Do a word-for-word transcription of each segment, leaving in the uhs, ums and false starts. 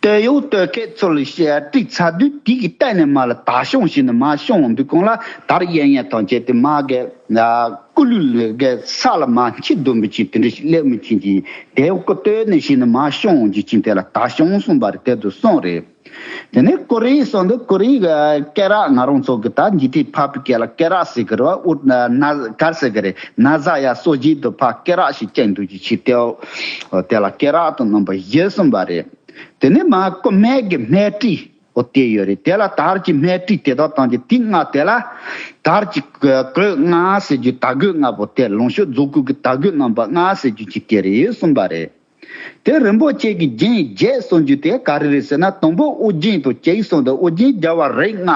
སྟོད་གཡོགས་སྟོད་ཁལ་ཚུར་ལ་བཤད་དཀྲིགས་ཚར་དུས་དེ་གི་སྟེང་ནས་མར་ལ་དར་གཤོང་བྱས་ནས་མར་ཤོང་འོང་དུས་གང་ལ་དར་གཡས་གཡོན་ཐམས་ཅད་དེ་མར་གི་སྐུ་ལུས་ལ་གི་ས་ལ་མར་འཁྱིལ་སྡོད་མི་ཅིག་དེ་འདྲ་ཞིག་སླེབས་མི་ཅིག་གིས་དེ་སྐུ་སྟོད་ནས་བྱས་ནས་མར་ཤོང་འོང་རྒྱུ་ཅིག་དེ་ལ་དར་གཤོང་གསུངས་པ་རེད། དེ་དུ་གསུངས་རེད། དེ་ནས་ཀོ་རི་གསུངས་དུས་ཀོ་རི་གི་སྐེ་རགས་ང་རང་ཚོ་གི་ད་འཇིག་རྟེན་ཕལ་པའི་སྐད་ལ་སྐེ་རགས་ཟེར་གི་རེད་བ། ཨུ་ན་གར་ཟེར་གི་རེད། ན་བཟའ་ཡ་གསོལ་རྒྱུ་དུ་ཕར་སྐེ་རགས་ཤིག་བཅིངས་འདུག་ཅིག་བྱས་ཏེ། དེ་ལ་སྐེ་རགས་དང་རྣམ་པ་བཞི་གསུངས་པ་རེད། དེ་ནས་མར་ཀོ་སྨད་ཀྱི་སྨད་དཀྲིས་འོ་དེ་ཡོད་རེད། དེ་ལ་དར་གྱི་སྨད་དཀྲིས་དེ་དག་དང་གི་དེ་ལྔ་དེ་ལ་དར་གྱི་གོས་ལྔ་ཟེར་རྒྱུ་དར་གོས་ལྔ་པོ་དེ་ལོངས་སྤྱོད་རྫོགས་སྐུ་གི་དར་གོས་རྣམ་པ་ལྔ་ཟེར་རྒྱུ་ཅིག་དེ་རེད་གསུངས་པ་རེད། དེ་རིན་པོ་ཆེ་གི་རྒྱན་བརྒྱད་གསུངས་རྒྱུ་དེ་ག་རེ་རེད་ཟེར་ན། དང་པོ་ཨོ་རྒྱན་དང་བཅས་གསུངས་དང་ཨོ་རྒྱན་རྒྱལ་བ་རིགས་ལྔ།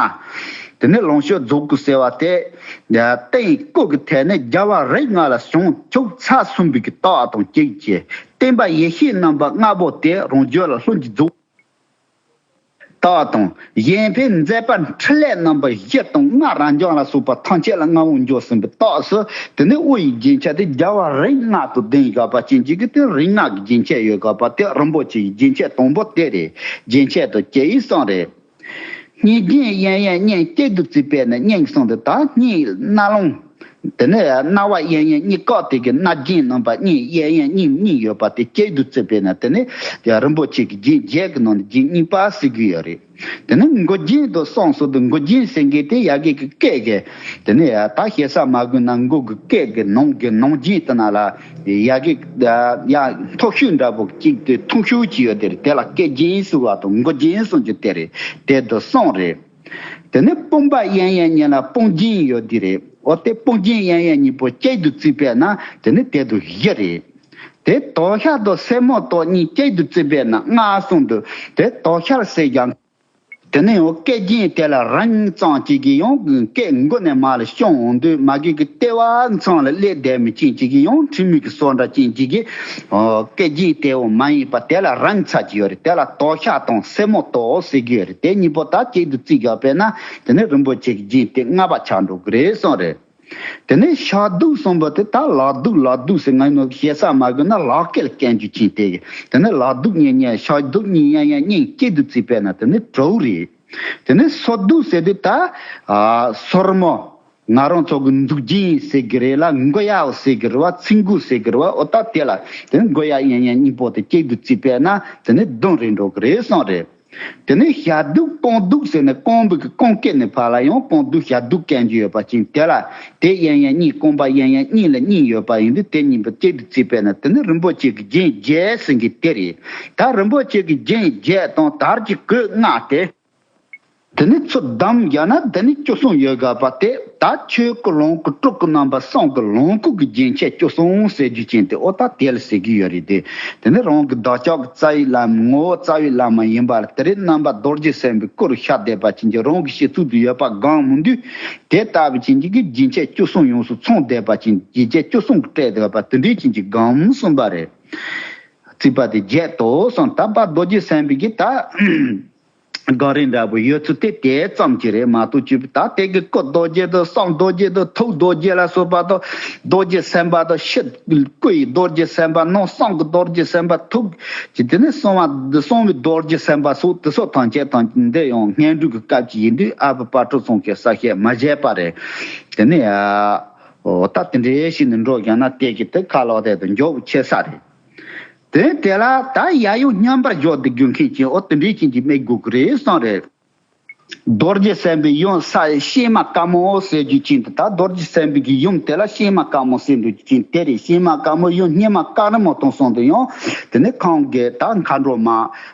དེ་ནས་ལོངས་སྤྱོད་རྫོགས་སྐུ་ཟེར་བ་དེ། སྟེང་སྐུ་གི་ཐད་ནས་རྒྱལ་བ་རིགས་ལྔ་ལ་བྱང་ཆུབ་མཚར་གསུམ་པའི་གི་རྟགས་དང་གཅིག་བཅས། བརྟེན་པ་ཡེ་ཤེས་རྣམ་པ་ལྔ་པོ་དེ་རང་རྒྱུད་ལ་ལྷུན་གྱིས་རྫོགས། རྟགས་དང་། གཞན་ཕན་མཛད་པ་འཕྲིན་ལས་རྣམ་པ་བཞི་དང་ལྔ་རབ་འབྱམས་ལ་སོགས་པ་ཐམས་ཅད་ལ་མངའ་དབང་འབྱོར་ཟིན་པའི་རྟགས་སུ། དེ་ནས་དབུ་ཡི་རྒྱན་ཆ་དེ་རྒྱལ་བ་རིགས་ལྔ་དང་ལྡན་ཡོད་པ་ཅན་གཅིག་གི་དེ་རིགས་ལྔ་གི་རྒྱན་ཆ་ཡོད་པ་དེ་རིན་པོ་ཆེ་ཡི་རྒྱན་ཆ་དང་པོ་དེ་རེད། རྒྱན་ཆ་དང་བཅས་གསུངས་རེད། སྙིང་རྗེ་གཡས་གཡོན་གཉིས་གཅིག་ཏུ་བརྩིས་པས་ན་སྙིང་གསུངས་ཏེ་ད་སྙིང་རྣ་ལོང་། དེ་ནས་རྣ་བ་གཡས་གཡོན་གཉིས་བཀག་དེ་གི་རྣ་རྒྱན་རྣམ་པ་གཉིས་གཡས་གཡོན་གཉིས་གཉིས་ཡོད་པ་དེ་གཅིག་ཏུ་བརྩིས་པས་ན་དེ་ནས་དེ་རིན་པོ་ཆེ་གི་རྒྱན་བརྒྱད་ཀྱི་ནང་ནས་རྒྱན་གཉིས་པ་ཟེར་གྱི་ཡོད་རེད། དེ་ནས་མགུལ་རྒྱན་དུ་གསུངས་སོ། དེ་མགུལ་རྒྱན་ཟེར་མཁན་དེ་ཡ་གི་གི་སྐད་གི། དེ་ནས་ད་ཞེ་ས་མ་དགོས་ན་མགུལ་གི་སྐད་གི་ནང་གི་ནང་རྒྱན་དེ་ན་ལ་ཡ་གི་ཡ་མཐོ་ཤོས་འདྲ་པོ་གཅིག་དེ་མཐོ་ཤོས་གཅིག་ཡོད་དེ་རེད། དེ་ལ་སྐད་རྒྱན་ཟེར་བ་དང་མགུལ་རྒྱན་གསུངས་རྒྱུ་དེ་རེད། དེ་དུ་གསུངས་རེད། དེ་ནས་དཔུང་པ་གཡས་གཡོན་གཉིས་ལ་དཔུང་རྒྱན་ཡོད་དེ་རེད། འོ་དེ་དཔུང་རྒྱན་གཡས་གཡོན་གཉིས་པོ་གཅིག་ཏུ་བརྩིས་པས་ན་དེ་ནི་དེ་དུ་བཞི་རེད། དེ་དོ་ཤལ་དང་སེན་མོ་ཏོག་གཉིས་གཅིག་ཏུ་བརྩིས་པས་ན་ལྔ་གསུངས་འདུག་དེ་དོ་ཤལ་ཟེར་ཀྱང་། དེ་ནས་ཡང་སྐད་རྒྱན་དེ་ལ་རིང་ཙམ་ཅིག་གིས་ཡང་སྐད་མགོ་ནས་མར་ལ་ཤོང་འོང་དུས་མ་གི་གི་ལྟེ་བ་མཚམས་ལ་སླེབས་བསྡད་མི་ཅན་ཅིག་གིས་ཡང་ཁྲིམས་མིག་གི་སོ་འདྲ་ཅན་ཅིག་གིས། སྐད་རྒྱན་དེ་འོ་མ་ཡིན་པ་དེ་ལ་རིང་ཚ་ཅིག་ཡོད་རེད། དེ་ལ་དོ་ཤལ་དང་སེན་མོ་ཏོག་ཟེར་གྱི་ཡོད་རེད། དེ་གཉིས་པོ་ད་གཅིག་ཏུ་བརྩིས་བཞག་པས་ན་དེ་ནི་རིན་པོ་ཆེ་གི་རྒྱན་དེ་ལྔ་པ་ཆགས་འགྲོ་གི་རེད་གསུངས་རེད། དེ་ནས་ཤ་གདུབ་གསུངས་པ་དེ་ད་ལག་གདུབ་ལག་གདུབ་ཟེར་ང་ནོ་ཞེ་ས་མ་དགོས་ན་ལག་སྐེད་ལ་བཀལ་རྒྱུ་ཅན་དེ། དེ་ནས་ལག་གདུབ་གཉིས་གཉིས་ཤ་གདུབ་གཉིས་གཡས་གཡོན་གཉིས་གཅིག་ཏུ་བརྩིས་པས་ན་དེ་ནི་དྲུག་རེད། དེ་ནས་སོ་གདུབ་ཟེར་དུས་ད། ཨ། སོར་མོ། ང་རང་ཚོ་གི་མཛུབ་རྒྱན་ཟེར་གི་རེད་ལ་མགོ་ཡག་ཟེར་གི་རེད་བ། ཚིགས་མགུ་ཟེར་གི་རེད་བ། འོ་ད་དེ་ལ་དེ་ནི་མགོ་ཡག་གཡས་གཡོན་གཉིས་པོ་དེ་གཅིག་ཏུ་བརྩིས་པས་ན་དེ་ནི་བདུན་རེད་འགྲོ་གི་རེད་གསུངས་རེད། དེ་ནས་ཞབས་གདུབ་རྐང་གདུབ་ཟེར་ནས་རྐང་པའི་གི་རྐང་སྐེད་ནས་ཕར་ལ་ཡང་རྐང་གདུབ་ཞབས་གདུབ་བཀལ་རྒྱུ་ཡོད་པ་ཅན་དེ་ལ་དེ་གཡས་གཡོན་གཉིས་རྐང་པ་གཡས་གཡོན་གཉིས་ལ་གཉིས་ཡོད་པ་ཡིན་དུས་དེ་གཉིས་པོ་གཅིག་ཏུ་བརྩིས་པས་ན་དེ་ནི་རིན་པོ་ཆེ་གི་རྒྱན་བརྒྱད་ཟེར་གི་དེ་རེད། ད་རིན་པོ་ཆེ་གི་རྒྱན་བརྒྱད་དང་དར་གྱི་གོས་ལྔ་དེ། དེ་ནི་ཚུར་བསྡམས་བཞག་ན་དེ་ནི་བཅུ་གསུམ་ཡོད་དགོས་པ་དེ་ད་ཆོས་སྐུ་ལོངས་སྐུ་སྤྲུལ་སྐུ་རྣམ་པ་གསུམ་གི་ལོངས་སྐུ་གི་རྒྱན་ཆ་བཅུ་གསུམ་ཟེར་རྒྱུ་ཅན་དེ་འོ་ད་དེ་ལ་ཟེར་གི་ཡོད་རེད་དེ། དེ་ནི་རང་གི་བདག་ཅག་གི་རྩ་བའི་བླ་མ་ངོ་བོ་རྩ་བའི་བླ་མ་ཡིན་པ་ལ་དེ་རིང་རྣམ་པ་རྡོ་རྗེ་སེམས་དཔའི་སྐུ་རུ་ཤར་བསྡད་པ་ཅན་གྱི་རང་གི་སྤྱི་གཙུག་ཏུ་ཡོད་པ་སྒོམ་མི་འདུས། དེ་ལྟ་བུ་ཅན་གྱི་རྒྱན་ཆ་བཅུ་གསུམ་ཡོངས་སུ་ཚང་བསྡད་པ་ཅན་རྒྱན་ཆ་བཅུ་གསུམ་གྱི་སྤྲས་བསྡད་པ་དེ་འདྲའི་ཅན་གྱི་སྒོམ་གསུངས་པ་རེད། རྩིས་པ་དེ་བརྒྱད་དོ་གསུངས། ད་པ་རྡོ་རྗེ་སེམས་དཔའི་གི་ད། གངས་རི་འདྲ་པོ་ཡོད་ཚུལ་དེ་དེ་ཙམ་གྱིས་རེད་མ་གཏོགས་ཅིག་ད་དེ་གི་སྐུ་རྡོ་རྗེ་དང་གསུང་རྡོ་རྗེ་དང་ཐུགས་རྡོ་རྗེ་ལ་སོགས་པ་དང་རྡོ་རྗེ་སེམས་དཔའ་དང་ཕྱི་སྐུ་ཡི་རྡོ་རྗེ་སེམས་དཔའ་ནང་གསང་གི་རྡོ་རྗེ་སེམས་དཔའ་ཐུགས་ཀྱི་དེ་ནས་གསང་བ་གསང་བའི་རྡོ་རྗེ་སེམས་དཔའ་སོགས་དེ་སོགས་ཐམས་ཅད་དང་འདི་ཡང་སྔོན་འགྲོ་གི་སྐབས་ཀྱི་ཡིན་དུས་ཨ་ཕ་དཔལ་སྤྲུལ་ཚང་གིས་གསལ་བཤད་མ་བྱས་པ་རེད། དེ་ནས་ཨ་འོ་ད་དེ་འདྲའི་ཞིག་ནས་འགྲོ་ཀྱང་ན་དེ་གི་དེ་ཁ་ལོག་དེ་དང་འཇོག་ཆེ་ས་རེད། དེ་དེ་ལ་ད་ཡ་ཡོ་མཉམ་པར་འཇོག་སྟེ་དགོས་མཁན་གྱི་འོ་དེ་འདྲའི་ཅན་གྱི་མི་དགོས་ཀྱི་རེད་གསུངས་རེད། རྡོ་རྗེ་སེམས་དཔའི་ཡུམ་ས་ཤེས་མ་དཀར་མོ་ཟེར་རྒྱུ་ཅན་དེ་ད་རྡོ་རྗེ་སེམས་དཔའི་གི་ཡུམ་དེ་ལ་ཤེས་མ་དཀར་མོ་ཟེར་འདུག་རྒྱུ་ཅན་དེ་རེད། ཤེས་མ་དཀར་མོ་ཡུམ་སྙེ་མ་དཀར་མོ་དང་གསུངས་དུ་ཡང་དེ་ནི་ཁོང་གི་ད་མཁའ་འགྲོ་མ་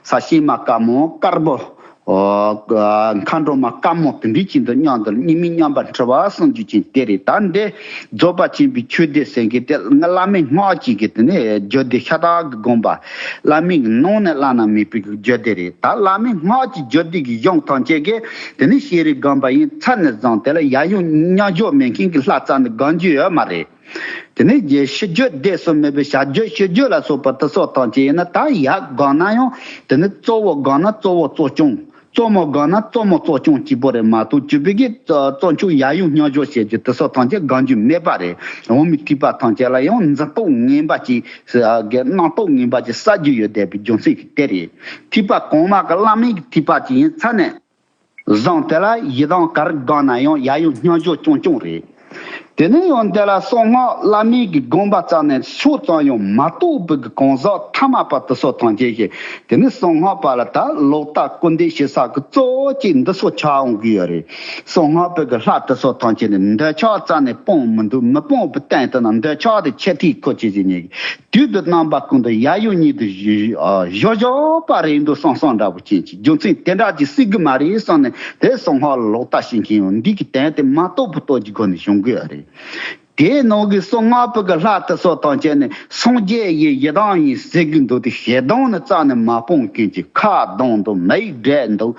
ས་ཤེས་མ་དཀར་མོ་དཀར་པོ། ཨོ། མཁའ་འགྲོ་མ་དཀར་མོ་དེ་འདྲའི་ཅན་དུ་མཉམ་དུ་གཉིས་མི་མཉམ་པར་འཁྲིལ་བ་གསུངས་རྒྱུ་ཅན་དེ་རེད། ད་འདི་རྫོགས་པ་ཆེན་པོའི་ཆོས་སྡེ་ཟེར་མཁན་དེ་བླ་མའི་སྔགས་ཀྱི་གི་དེ་ནས་རྒྱུད་སྡེ་ཤ་སྟག་གི་དགོངས་པ། བླ་མའི་གི་ནང་ནས་བླ་ན་མེད་པའི་གི་རྒྱུད་སྡེ་རེད། ད་བླ་མའི་སྔགས་ཀྱི་རྒྱུད་སྡེ་གི་གཞུང་ཐམས་ཅད་ཀྱི་དེ་ནས་ཤེས་རིག་སྒོམ་པ་ཡིན་ཚར་ནས་བཟུང་དེ་ལ་ཡ་ཡོ་མཉམ་འཇོག་མེད་མཁན་གྱི་ལྷ་རྩ་ནས་སྒོམ་རྒྱུ་ཡོད་མ་རེད། དེ་ནས་རྗེ་ཤི་རྒྱུད་སྡེ་གསུམ་མེད་པའི་བྱ་རྒྱུད་ཤི་རྒྱུད་ལ་སོགས་པ་དེ་སོགས་ཐམས་ཅད་ཡིན་ན་ད་ཡག་སྒོམ་ན་ཡང་དེ་ནི་གཙོ་བོ་སྒོམ་ན་གཙོ་བོ་གཙོ་སྐྱོང་ གཙོ་མོ་སྒང་ན་གཙོ་མོ་གཙོ་སྐྱོང་གཅིག་པོ་རེད་མ་གཏོགས་ཅི་པའི་གི་གཙོ་མཆོག་ཡབ་ཡུམ་སྙན་བརྒྱུད་བཤད་རྒྱུ་དེ་སོགས་ཐམས་ཅད་སྒང་རྒྱུ་མེད་པ་རེད། འོག་མའི་ཐེག་པ་ཐམས་ཅད་ལ་ཡང་འཛིན་སྟངས་ངན་པ་ཅིག་གནང་སྟངས་ངན་པ་ཅིག་བསགས་རྒྱུ་ཡོད་བསྡད་པའི་རྒྱུ་མཚན་གྱིས་དེ་རེད། ཐེག་པ་གོང་མ་གི་བླ་མའི་གི་ཐེག་པ་ཅིག་ཡིན་ཚར་ནས། བཟང་དེ་ལ་ཡི་དམ་ག་རེ་སྒང་ན་ཡང་ཡབ་ཡུམ་སྙན་བརྒྱུད་རྐྱང་རྐྱང་རེད། དེ་ནས་ཡང་དེ་ལ་གསང་སྔགས་བླ་མའི་གི་དགོངས་པ་རྩ་ནས་ཕྱོགས་ཙམ་ཡང་མ་གཏོགས་པའི་གི་གང་ཟག་ཐ་མལ་པ་དེ་སོགས་ཐམས་ཅད་ཀྱིས་དེ་ནས་གསང་སྔགས་པ་ལ་ད་ལོག་ལྟ་སྐུར་འདེབས་བྱེད་ས་གི་གཙོ་བོ་གཅིག་འདི་སོགས་ཆགས་འོང་གི་ཡོད་རེད། གསང་སྔགས་པའི་གི་ལྷ་དེ་སོགས་ཐམས་ཅད་ནི་འདོད་ཆགས་རྩ་ནས་སྤོང་མི་འདུག་མི་སྤོང་བའི་སྟེང་དུ་ན་འདོད་ཆགས་དེ་ཆེ་ཐིག་ཁོ་ཆེ་ཟིན་ཉེ་གི་དུས་དང་རྣམ་པ་ཀུན་ཏུ་ཡབ་ཡུམ་གཉིས་དེ་བཞོ་བཞོ་བ་རེད་འདུག་བསམ་བསམ་འདྲ་པོ་ཅན་གྱི་རྒྱུ་མཚན་དེ་འདྲ་ཅིག་སྲིད་གི་མ་རེད་བསམ་ནས་དེ་གསང་སྔགས་ལ་ལོག་ལྟ་བྱེད་མཁན་ཡང་འདི་གི་དོན་དེ་མ་རྟོགས་པའི་སྟོབས་ཀྱི་སྒོ་ནས་བྱུང་གི་ཡོད་རེད། དེའི་ནང་གི་གསང་སྔགས་པའི་གི་ལྷ་དེ་སོགས་ཐམས་ཅད་ནི་སངས་རྒྱས་ཡིན་ཡི་དམ་ཡིན་ཟེར་གི་འདུག་དེ་ཞེ་སྡང་ནི་རྩ་ནས་མ་སྤོང་མཁན་གྱི་ཁ་གདངས་འདུག་མིག་བགྲད་འདུག་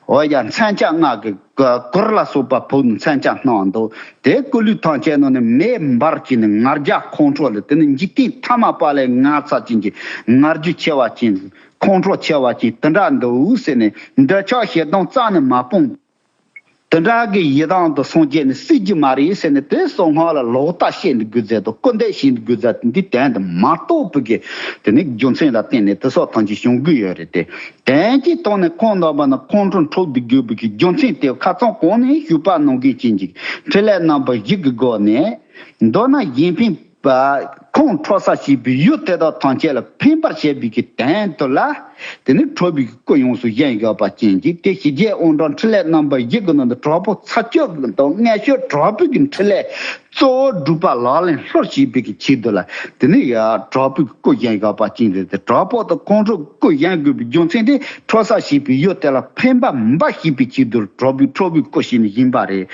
འོ་ཡ་མཚོན་ཆ་ལྔ་གི་གུར་ལ་སོགས་པ་ཕུབ་ནས་མཚོན་ཆ་སྣང་འདུག་དེ་སྐུ་ལུས་ཐམས་ཅད་ནང་ནས་མེ་འབར་གྱིས་ནས་ང་རྒྱལ་ཁོང་ཁྲོ་ལ་དེ་ནི་འཇིག་རྟེན་ཐ་མལ་པ་ལས་ང་ཚ་ཅན་གྱི་ང་རྒྱལ་ཆེ་བ་ཅན་ཁོང་ཁྲོ་ཆེ་བ་ཅན་དེ་འདྲ་འདུག་ཟེར་ནས་འདོད་ཆགས་ཞེ་སྡང་རྩ་ནས་མ་སྤོང་། དེ་འདྲ་གི་ཡི་དམ་དུ་སངས་རྒྱས་ནི་སྲིད་ཀྱི་མ་རེད་ཟེར་ནས་དེ་གསང་སྔགས་ལ་ལོག་ལྟ་བཤད་འདི་དགོས་ཚད་དང་སྐུར་འདེབས་བྱེད་འདི་དགོས་ཚད་འདི་དོན་དུ་མ་རྟོགས་པའི་གི་དེ་ནི་རྒྱུ་མཚན་ལ་བརྟེན་ནས་དེ་སོགས་ཐམས་ཅད་བྱུང་གི་ཡོད་རེད་དེ། དོན་གྱི་ཐོག་ནས་ཁོང་རྣམ་པ་ནི་ཁོང་ཁྲོ་འཁྲབ་སྡོད་དགོས་པའི་གི་རྒྱུ་མཚན་དེ་ཁ་ཚང་གོང་ནས་ཞུས་པ་ནང་བཞིན་བྱེད་ཅིང་འཕྲིན་ལས་རྣམ་པ་བཞི་གི་སྒོ་ནས་མདོར་ན་གཞན་ཕན་པ་ཁོང་འཕྲོག་ས་བྱས་པའི་ཡུལ་དེ་དག་ཐམས་ཅད་ལ་ཕན་པར་བྱེད་པའི་གི་དོན་དུ་ལ་དེ་ནི་འཕྲོག་པའི་གི་སྐུ་ཡོངས་སུ་བཞེངས་ཡོད་པ་ཅན་གྱི་དེ་ཞི་རྒྱས་དབང་དྲག་འཕྲིན་ལས་རྣམ་པ་བཞི་གི་ནང་དུ་དྲག་པོ་ཚར་གཅོད་དང་མངོན་སྤྱོད་དྲག་པོའི་གི་འཕྲིན་ལས། གཙོ་བོ་སྒྲུབ་པ་ལག་ལེན་སློབ་བྱེད་པའི་གི་ཆེད་དུ་ལ་དེ་ནི་ཡ་དྲག་པོའི་སྐུ་བཞེངས་དགོས་པ་ཅན་རེད་དེ། དྲག་པོ་དང་ཁོང་ཁྲོ་སྐུ་བཞེངས་དགོས་པའི་རྒྱུ་མཚན་དེ་འཕྲོག་ས་བྱས་པའི་ཡུལ་དེ་ལ་ཕན་པ་འབའ་ཞིག་པའི་ཆེད་དུ་དྲག་པོའི་འཕྲོག་པའི་སྐུ་ཞིག་ནི་ཡིན་པ་རེད།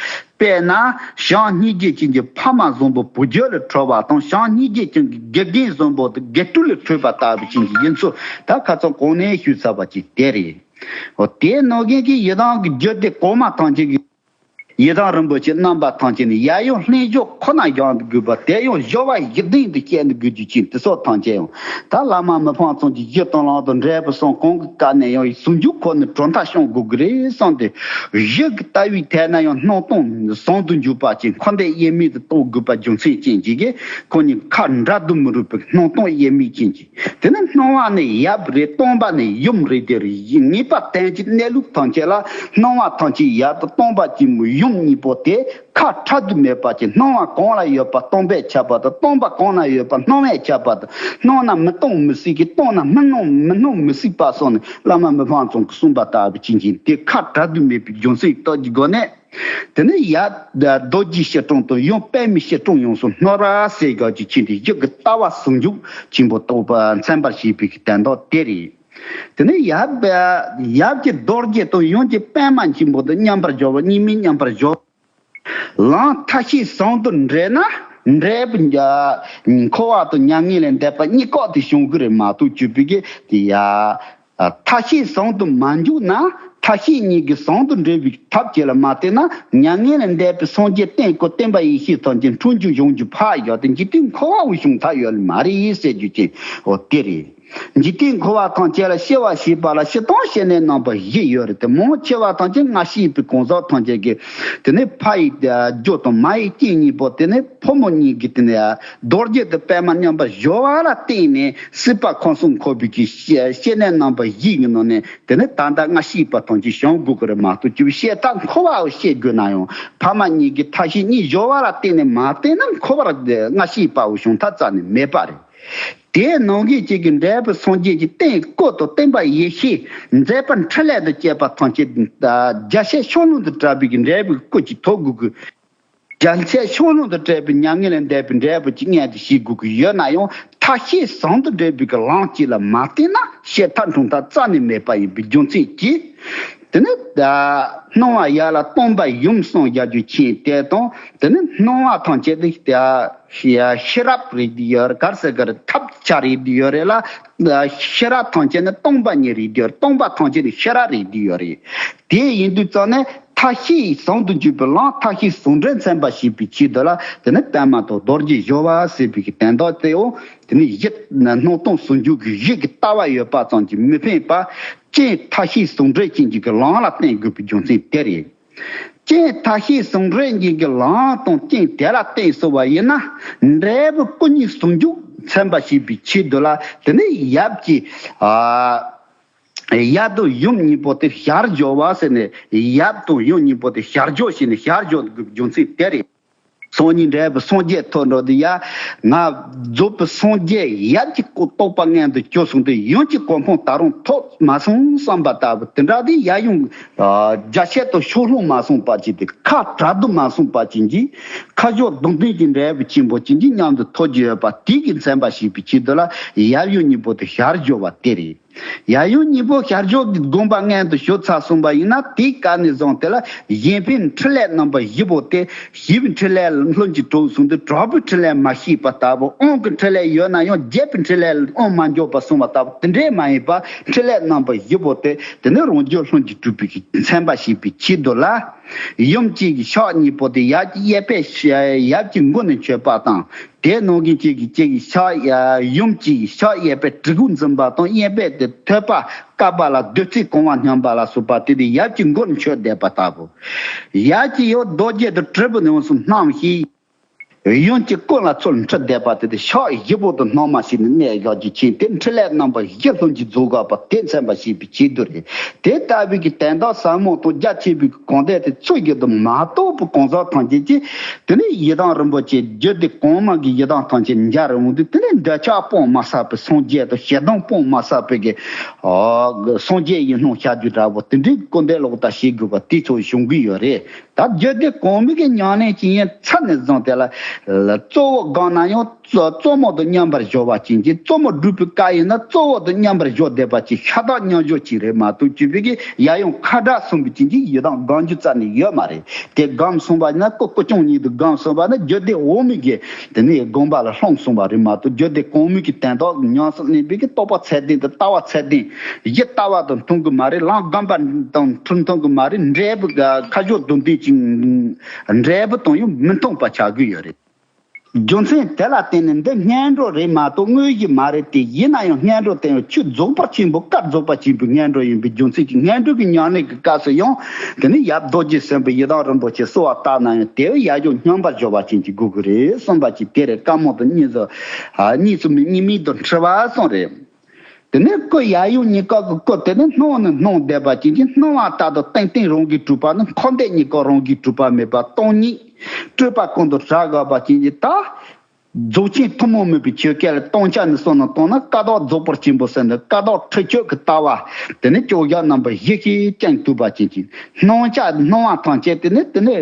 དཔེར་ན་བྱམས་སྙིང་རྗེ་ཅན་གྱི་ཕ་མ་བཟང་པོ་བུ་རྒྱུད་ལ་འཕྲོག་པ་དང་བྱམས་སྙིང་རྗེ་ཅན་གྱི་དགེ་རྒན་བཟང་པོ་དེ་དགེ་ཕྲུག་ལ་འཕྲོག་པ་ལྟ་བུ་ཅན་གྱི་ཡིན་ཚུལ་ད་ཁ་ཚང་གོང་ནས་ཞུས་ཚར་བ་ཅིག་དེ་རེད། འོ་དེའི་ནང་བཞིན་གྱི་ཡི་དམ་གྱི་རྒྱུད་སྡེ་གོང་མ་ཐམས་ཅད་ཀྱི། ཡི་དམ་རིན་པོ་ཆེ་རྣམ་པ་ཐམས་ཅད་ནི་ཡབ་ཡུམ་ལྷན་བཞུགས་ཁོ་ན་བཞེངས་དགོས་པ་དེ་ཡང་སྦྱོར་བ་བཞི་ལྡན་དུ་བཤད་དགོས་རྒྱུ་ཅན་དེ་སོགས་ཐམས་ཅད་ཡང་ད་བླ་མ་མི་ཕམ་ཚང་གི་གཞི་དང་བླང་དང་འབྲས་བུ་གསུམ་གང་གི་སྐབས་ནས་ཡང་ཟུང་འཇུག་ཁོ་ནས་གྲུབ་མཐའ་སྐྱོང་དགོས་ཀྱི་རེད་བསམ་སྟེ། གཞི་གི་ལྟ་བའི་ཐད་ན་ཡང་སྣང་སྟོང་ཟུང་དུ་འཇུག་པ་ཅན་འཁོར་འདས་དབྱེར་མེད་དུ་རྟོགས་དགོས་པ་རྒྱུ་མཚན་ཅན་ཅིག་གིས་ཁོ་གཉིས་ཁ་འབྲལ་དུ་མི་རུང་བའི་སྣང་སྟོང་དབྱེར་མེད་ཅན་གྱི། དེ་ནི་སྣང་བ་ནི་ཡབ་རེད། སྟོང་པ་ནི་ཡུམ་རེད། དེ་རེད། ངེས་པ་དོན་གྱི་གནས་ལུགས་ཐམས་ཅད་ལ་སྣང་བ་ཐམས་ཅད་ཡབ་དང་སྟོང་པ་གཅིག་མོ་ཡུམ་གཉིས་པོ་དེ་ཁ་བྲལ་དུ་མེད་པ་ཅིག་སྣང་བ་གང་ལ་ཡོད་པ་སྟོང་པས་ཁྱབ་པ་དང་སྟོང་པ་གང་ལ་ཡོད་པ་སྣང་བས་ཁྱབ་པ་དང་སྣང་ན་མི་སྟོང་མི་སྲིད་ཀྱི་སྟོང་ན་མི་སྣང་མི་སྣང་མི་སྲིད་པ་སོགས་ནི་བླ་མ་མི་ཕམ་ཚང་གིས་གསུངས་པ་ལྟ་བུ་ཅན་གྱི་དེ་ཁ་བྲལ་དུ་མེད་པའི་རྒྱུ་མཚན་ལྟ་བུའི་སྒོ་ནས། དེ་ནས་ཡབ་རྡོ་རྗེའི་བཤད་སྒྲུབ་དང་ཡུམ་པདྨའི་བཤད་སྒྲུབ་ཡོངས་སུ་བསྔོ་བ་ཟེར་དགོས་ཀྱི་ཆེད་དུ་ཡུམ་གྱི་ལྟ་བ་ཟུང་འཇུག་ཆེན་པོ་རྟོགས་པ་མཚོན་པར་བྱེད་པའི་དོན་དག་དེ་རེད། དེ་ནས་ཡབ་ཡབ་ཀྱི་རྡོ་རྗེ་དང་ཡུམ་གྱི་པདྨ་ཆེན་པོ་དང་མཉམ་པར་སྦྱོར་བ་གཉིས་མེད་མཉམ་པར་སྦྱོར། ལམ་མཐའ་བཤེས་ཟུང་དུ་འབྲེལ་ན་འབྲས་བུ་འཁོར་བ་དང་མྱ་ངན་ལས་འདས་པ་གཉིས་ཀ་དེ་བྱུང་གི་རེད་མ་གཏོགས་གཅིག་པུའི་གི་དེ་ཡ། མཐའ་བཤེས་ཟུང་དུ་མ་འཇུག་ན་མཐའ་བཤེས་གཉིས་ཀྱིས་ཟུང་དུ་འབྲེལ་བའི་ཐབས་ཅིག་ལ་མ་བརྟེན་ན་མྱ་ངན་ལས་འདས་པའི་སངས་རྒྱས་བསྟན་དགོས། བསྟན་པ་ཡེ་ཤེས་ཐམས་ཅད་འཁྲུལ་འགྱུར་བྱུང་རྒྱུ་ཕར་བཞག་སྟེ་འཇིག་རྟེན་འཁོར་བ་བོ་བྱུང་ཐབས་ཡོད་ལེ་མ་རེད་ཟེར་རྒྱུ་ཅན་འོ་དེ་རེད། འཇིག་རྟེན་འཁོར་བ་ཐམས་ཅད་ལ་སྐྱེ་བ་བྱེད་པ་ལ་སྤྱིར་བཏང་སྐྱེ་གནས་རྣམ་པ་བཞི་ཡོད་རེད་དེ། མང་ཆེ་བ་ཐམས་ཅད་སྔ་ཕྱི་ཡི་གང་ཟག་ཐམས་ཅད་ཀྱིས་དེ་ནས་ཕ་ཡི་རྒྱུ་དང་མ་ཡི་རྐྱེན་གཉིས་པོ་དེ་ནས་ཕོ་མོ་གཉིས་ཀྱི་དེ་ནས་རྡོ་རྗེ་དང་པདྨ་མཉམ་པར་སྦྱོར་བ་ལ་བརྟེན་ནས་སྲིད་པ་ཁམས་གསུམ་འཁོར་བའི་གི་སྐྱེ་གནས་རྣམ་པ་བཞི་ཡི་ནང་ནས་དེ་ནས་ད་ལྟ་སྔ་ཕྱི་ཡི་བར་ཐམས་ཅད་བྱུང་དགོས་ཀྱི་རེད་མ་གཏོགས་སྐྱེ་བོ་སྐྱེ་ཐབས་འཁོར་བ་བོ་སྐྱེ་དགོས་ན་ཡང་ཕ་མ་གཉིས་ཀྱི་མཐའ་བཤེས་གཉིས་སྦྱོར་བ་ལ་བརྟེན་ནས་མ་བརྟེན་ན་འཁོར་བར་སྔ་ཕྱི་ཡི་བར་བོ་བྱུང་ཐབས་རྩ་ནས་མེད་པ་རེད། དེའི་ནང་གི་གཅིག་གི་འབྲས་བུ་སངས་རྒྱས་ཀྱི་བསྟན་སྐུ་དང་བསྟན་པ་ཡེ་ཤེས་མཛད་པ་འཕྲིན་ལས་དང་བཅས་པ་ཐམས་ཅད་རྒྱལ་སྲས་ཕྱོགས་ལྷུང་དུ་གྲགས་པའི་གི་འབྲས་བུའི་སྐུ་གཅིག་ཐོབ་དགོས་ཀྱི། རྒྱལ་སྲས་ཕྱོགས་ལྷུང་དུ་གྲགས་པའི་མྱ་ངན་ལས་འདས་པའི་འབྲས་བུ་གཅིག་མངོན་དུ་བྱེད་དགོས་ཀྱི་ཡོད་ན་ཡང་མཐའ་བཤེས་ཟུང་དུ་འབྲེལ་བའི་གི་ལམ་གཅིག་ལ་མ་བརྟེན་ན་སྐྱེ་ཐབས་འཁྲུངས་ཐབས་རྩ་ནས་མེད་པ་ཡིན་པའི་རྒྱུ་མཚན་གྱིས། དེ་ནི་ད་སྣང་བ་ཡབ་ལ་སྟོང་པ་ཡུམ་གསུམ་བཞག་རྒྱུ་ཆེད་དེ་དང་དེ་ནི་སྣང་བ་ཐམས་ཅད་དེ་ཤེས་རབ་རེད་དེ་ཡོད་རེད། ག་རེ་ཟེར་གི་རེད། ཐབས་ཆག་རེད་དེ་ཡོད་རེད་ལ། ཤེས་རབ་ཐམས་ཅད་ནི་སྟོང་པ་ཉིད་རེད་དེ་ཡོད་རེད། སྟོང་པ་ཐམས་ཅད་ནི་ཤེས་རབ་རེད་དེ་ཡོད་རེད། དེ་ཡིན་དུས་ཙང་ནས་མཐའ་བཤེས་ཟུང་དུ་འཇུག་པའི་ལམ་མཐའ་བཤེས་ཟུང་འབྲེལ་མཚོན་པར་བྱེད་པའི་ཆེད་དུ་ལ་དེ་ནི་པདྨ་དང་རྡོ་རྗེ་སྦྱོར་བ་ཟེར་བའི་གི་དོན་དག་དེའོ། དེ་ནི་གཞི་སྣང་སྟོང་ཟུང་འཇུག་གི་གཞི་གི་ལྟ་བ་ཡོད་པ་ཙམ་གྱིས་མི་ཕན་པ། རྐྱེན་ཐ་ཤལ་ཟུང་འབྲེལ་ཅན་གྱི་གི་ལམ་ལ་བརྟེན་དགོས་པའི་རྒྱུ་མཚན་དེ་རེད། རྐྱེན་ཐ་ཤལ་ཟུང་འབྲེལ་ཅན་གྱི་ལམ་དང་རྐྱེན་དེ་ལ་བརྟེན་སོང་བ་ཡིན་ན། འབྲས་བུ་སྐུ་གཉིས་ཟུང་འཇུག་ཚན་པ་ཞེས་པའི་ཆེད་དུ་ལ། དེ་ནས་ཡབ་ཀྱི་ཨ། ཡབ་དང་ཡུམ་གཉིས་པོ་དེ་ཞལ་བཞོ་བ་ཟེར་ནས། ཡབ་དང་ཡུམ་གཉིས་པོ་དེ་ཞལ་བཞོ་བྱས་ནས། ཞལ་བཞོ་དགོས་རྒྱུ་མཚན་དེ་རེད། སང་ཉིན་འབྲས་བུ་སངས་རྒྱས་ཐོབ་འགྲོ་དུས། ཡ། ང་རྫོགས་པའི་སངས་རྒྱས་ཡབ་ཀྱི་གོ་རྟོགས་པ་མངོན་དུ་གྱུར་སོང་སྟེ། ཡུམ་གྱི་གོ་འཕང་ད་རུང་ཐོབ་མ་སོང་བསམ་པ་ལྟ་བུ་དེ་འདྲ་དེ། ཡབ་ཡུམ་རྒྱ་ཆེར་དུ་ཕྱོགས་ལྷུང་མ་སོང་བ་ཅིག་དེ། ཁ་བྲལ་དུ་མ་སོང་བ་ཅིག་གི། ཁ་ཕྱོགས་རྡུལ་ཕྲན་གྱི་འབྲས་བུ་ཆེན་པོ་ཅིག་གི་མཉམ་དུ་ཐོབ་ཀྱི་ཡོད་པ་དེ་གི་མཚན་པ་ཞེས་པའི་ཆེད་དུ་ལ། ཡབ་ཡུམ་གཉིས་པོ་དེ་ཞལ་བཞོ་བ་དེ་རེད། ཡབ་ཡུམ་གཉིས་པོ་ཞལ་བཞོ་གི་དགོངས་པ་མངོན་དུ་གྱུར་ཚར་སོང་བ་ཡིན་ན། དེའི་སྐབས་ནས་བཟུང་སྟེ་ལ། གཞན་ཕན་འཕྲིན་ལས་རྣམ་པ་བཞི་པོ་དེ། ཞི་བའི་འཕྲིན་ལས་ལྷུན་གྱིས་གྲུབ་གསུངས་ཏེ། དྲག་པོའི་འཕྲིན་ལས་མ་བཤད་པ་ལྟ་བུ། དབང་གི་འཕྲིན་ལས་ཡོད་ན་ཡང་རྒྱས་པའི་འཕྲིན་ལས་དབང་མ་འཇོག་པ་གསུངས་པ་ལྟ་བུ་དེ་འདྲས་མ་ཡིན་པ། འཕྲིན་ལས་རྣམ་པ་བཞི་པོ་དེ། དེ་ནི་རང་རྒྱུད་ལྷུན་གྱིས་གྲུབ་པའི་མཚན་པ་ཞེས་པའི་ཆེད་དུ་ལ། ཡུམ་གཅིག་གི་ཕྱག་གཉིས་པོ་དེ་ཡབ་ཀྱི་གཡས་པས། ཡབ་ཀྱི་མགུལ་ནས་མཆོད་པ་དང་། དེ་ནང་བཞིན་གཅིག་གིས་གཅིག་གི་ཕྱག་ཡ། ཡུམ་གཅིག་གི་ཕྱག་གཡས་པས་གྲི་གུག་འཛིན་པ་དང་། གཡོན་པས་དེ་ཐོད་པ་བཀབ་པ་ལ་བདུད་རྩིས་གང་བ་སྙོམས་པ་ལ་སོགས་པ་དེ་དེ་ཡབ་ཀྱི་མགུལ་མཆོད་བསྡད་པ་ལྟ་བུ། ཡབ་ཀྱིས་ཡང་རྡོ་རྗེ་དང་དྲིལ་བུ་ཡོངས་སུ་བསྣམས་ཤིང་། ཡུམ་གྱི་སྐུ་ལ་ཚུར་འཁྲིད་བསྡད་པ་དེ་དེ་ཕྱག་བཞི་པོ་དེ་སྣང་མ་ཞིག་ནས་གནས་བཞག་རྒྱུ་ཅན་དེ། འཕྲིན་ལས་རྣམ་པ་བཞི་ལྷུན་གྱིས་རྫོགས་དགོས་པ་དེ་མཚན་པ་ཞེས་པའི་ཆེད་དུ་རེད། དེ་ལྟ་བུའི་གི་དོན་དག་ཟབ་མོ་དང་རྒྱ་ཆེ་བའི་གི་གོ་བདེ་དེ་ཚུལ་བཞིན་དུ་མ་རྟོགས་པའི་གང་ཟག་ཐམས་ཅད་ཀྱིས། དེ་ནས་ཡི་དམ་རིན་པོ་ཆེ་རྒྱུད་སྡེ་གོང་མ་གི་ཡི་དམ་ཐམས་ཅད་མཇལ་རུང་དུས། དེ་ནས་འདོད་ཆགས་སྤོང་མ་ཟད་པའི་སངས་རྒྱས་དང་། ཞེ་སྡང་སྤོང་མ་ཟད་པའི་གི་ཨ་སངས་རྒྱས་ཡིན་སྣང་བྱ་རྒྱུ་འདྲ་བོ་དེ་འདྲའི་སྐུར་འདེབས་ལོག་ལྟ་བྱེད་དགོས་པ་དེ་ཚོ་བྱུང་གི་ཡོད་རེད། ད་རྒྱུད་སྡེ་གོང་མའི་གི་ཉམས་ལེན་ཅིག་ཡིན་ཚར་ནས་བཟུང་སྟེ་ལ། གཙོ་བོ་སྒོམ་ན་ཡང་གཙོ་གཙོ་མོ་དང་མཉམ་པར་སྦྱོར་བ་ཅན་གྱི། གཙོ་མོ་སྒྲུབ་པའི་སྐབས་ཡིན་ན་གཙོ་བོ་དང་མཉམ་པར་སྦྱོར་བསྡད་པ་ཅིག། ཤ་སྟག་མཉམ་སྦྱོར་ཅིག་རེད་མ་གཏོགས། སྤྱིར་བཏང་གི་ཡབ་ཡུམ་ཁ་བྲལ་གསུམ་པོ་ཅན་གྱི་ཡི་དམ་སྒོམ་རྒྱུ་རྩ་ནས་ཡོད་མ་རེད། དེ་སྒོམ་སོང་བ་ཡིན་ན། སྐུ་སྐུ་ཆུང་གཉིས་དེ་སྒོམ་སོང་བ་ན་རྒྱུད་སྡེ་འོག་མའི་གི་དེ་ནས་སྒོམ་པ་ལ་ལྷུང་སོང་བ་རེད་མ་གཏོགས། རྒྱུད་སྡེ་གོང་མའི་གི་དོན་དག་ཉམས་སུ་ལེན་པའི་གི་རྟོགས་པ་ཚད་ལྡན་དང་ལྟ་བ་ཚད་ལྡན། གཞི་ལྟ་བ་དང་མཐུན་གི་མ་རེད། ལམ་སྒོམ་པ་དང་མཐུན་མཐུན་གི་མ་རེད། འབྲས་བུ་ག་ཁ་ཕྱོགས་རྡུལ་ཕྲན་གཅིག་འབྲས་བུ་དང་ཡང་མི་མཐུན་པ་ཆགས་ཀྱི་ཡོད་རེད། རྒྱུ་མཚན་དེ་ལ་བརྟེན་ནས་འདི་སྔོན་འགྲོ་རེད་མ་གཏོགས་དངོས་གཞི་མ་རེད་དེ། ཡིན་ན་ཡང་སྔོན་འགྲོ་དེ་ཡང་ཆོས་རྫོགས་པར་ཆེན་པོ། སྐབས་རྫོགས་པ་ཆེན་པོའི་སྔོན་འགྲོ་ཡིན་པའི་རྒྱུ་མཚན་གྱིས། སྔོན་འགྲོ་གི་ཉམས་ལེན་གྱི་སྐབས་སུ་ཡང་དེ་ནི་ཡབ་རྡོ་རྗེ་སེམས་དཔའི་ཡི་དམ་རིན་པོ་ཆེ་གསོལ་བ་བཏབ་ན་ཡང་དེ་བས་ཡབ་ཡུམ་སྙོམས་པར་སྦྱོར་བ་ཅན་གྱི་དགོས་ཀྱི་རེད་གསུངས་པ་ཅིག་དེ་རེད། བཀའ་མོལ་དང་གཉིས་སུ་ཨ་གཉིས་སུ་མེད་གཉིས་མེད་དུ་འཁྲུལ་བ་གསུངས་རེད། དེ་ནས་སྐུ་ཡབ་ཡུམ་གཉིས་ཀ་གི་སྐུ་དེ་ནི་སྣང་ནས་སྣང་བསྡད་པ་ཅན་གྱི། སྣང་བ་ལྟར་དུ་ཏན་ཏན་རང་གིས་གྲུབ་པ་ནི། འཁོར་འདས་གཉིས་ཀ་རང་གིས་གྲུབ་པ་མེད་པ་སྟོང་ཉིད་སྤྲོས་པ་ཀུན་ཏུ་བྲལ་དགོས་པ་ཅན་གྱི། ད་རྫོགས་ཆེན་ཐུན་མོང་མིན་པའི་ཆོས་སྐད་ལ་སྟོང་ཆ་ནས་བསམ་བློ་བཏང་ན། ཀ་དག་རྫོགས་པར་ཆེན་པོ་ཟེར་ནས་ཀ་དག་ཁྲིག་ཆོད་ཀྱི་ལྟ་བ་དེ་ནི་བཅོ་བརྒྱད་རྣམ་པ་བཞི་ཞིག་བསྐྱང་ཐུབ་པ་ཅན་གྱི། སྣང་ཆ་སྣང་བ་ཐམས་ཅད་དེ་ནི་དེ་ནི།